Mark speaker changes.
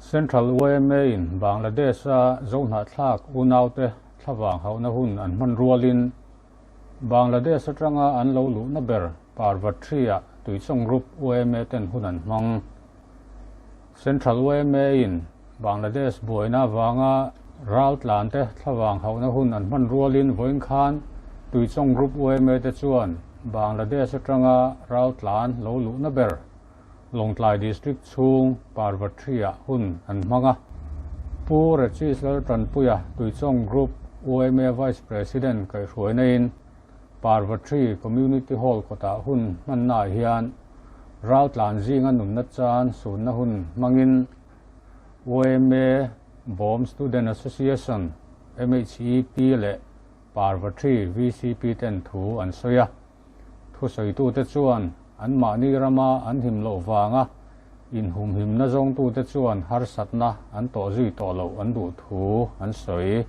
Speaker 1: Central yma in Bangladesh-a Zohnahthlak unaute thlavang hauhna hun an hman rualin Bangladesh atanga an lo luhna ber Parvatri-ah Tuichawng Group yma ten hun an hmang. Central yma in Bangladesh buaina avanga raltlante thlavang hauhna hun an hman rualin vawiin khan Tuichawng Group yma te chuan Bangladesh atanga raltlan lo luhna ber Lawngtlai District chhung Parvatri-ah hun an hmang a. Pu Rechis Laltanpuia Tuichawng Group yma Vice President kaihhruaina-in Parvatri Community Hall kawtah hun hmannaah hian raltlan zinga nunna chan sunna hun hmangin yma Bawm Student Association, MHEP leh Parvatri VCP ten thu an sawi a. Thusawitute chuan anmahni rama an him loh vanga inhumhimna zawngtute chuan harsatna an tawh zui tawh loh an duh thu an sawi.